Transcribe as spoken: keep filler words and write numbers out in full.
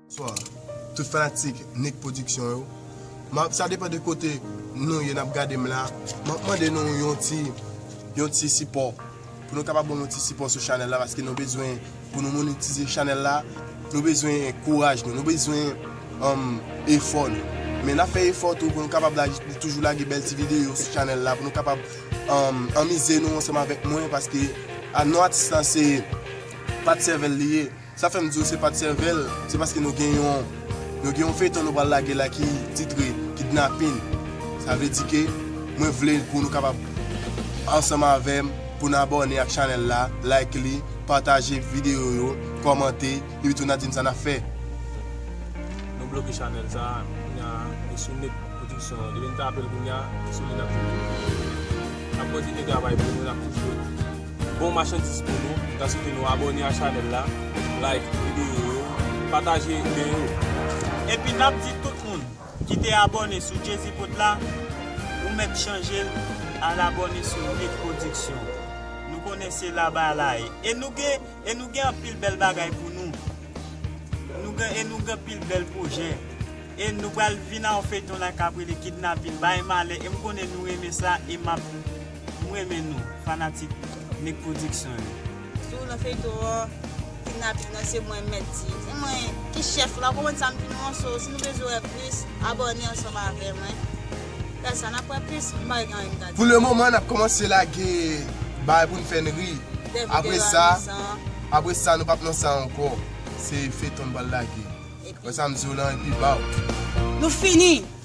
Bonswa, tout fanatik Nick Production yo. M ap, sa depann de kote nou ye, n ap gade m la. M ap mande nou yon ti, yon ti sipò. Pou nou kapab ban yon ti sipò sou chanèl la, paske nou bezwen, pou nou monetize chanèl la, nou bezwen kouraj nou, nou bezwen um, efò nou. Men n ap fè efò tou pou nou kapab la, toujou lage bèl ti videyo sou chanèl la, pou nou kapab um, anmize nou ansanm avèk mwen, paske a non atis la se Pat Sèvèl li ye. Sa fè m di w se Pat Sèvèl, se paske nou gen yon, nou gen yon feyton nou pral lage la ki titre Kidnapin. Sa vle di ke mwen vle pou nou kapab ansanm avè m, pou n abòne ak chanèl la, like li, pataje videyo yo, kòmante, epi tou n a di m sa n ap fè. Nou bloke chanèl sa, kounya li sou Nick Production. Depi n tape l kounya, sou li n ap jwenn. N ap kontinye travay pou nou, n ap toujou bon machandiz pou nou. M ta swete nou abòne a chanèl la, like videyo yo, pataje lyen yo. Epi n ap di tout moun ki te abòne sou Jezi Pot la, ou mèt chanje l al abòne sou Nick Production. Nou konnen se laba la ye. E nou gen e nou gen anpil bèl bagay pou nou. Nou gen e nou gen anpil bèl pwojè. E nou pral vin a yon feyton la k ap rele Kidnapin, bay malè. E m konnen nou renmen sa e m ap m renmen nou, fanatik Nick Production yo. Sou nan feyton an, Kidnapin nan se mwen mèt di. Se mwen ki chèf la, w konprann sa m di nou an, so si nou bezwen wè plis, abòne ansanm avè mwen. Lè sa n ap wè plis, m pa gen anyen m ka di. Pou le moman n ap kòmanse lage bagay pou n fè n ri. Apre sa, apre sa nou p ap nan sa ankò. Se feyton n pral lage. Wè sa m di w lan epi baw. Nou fini!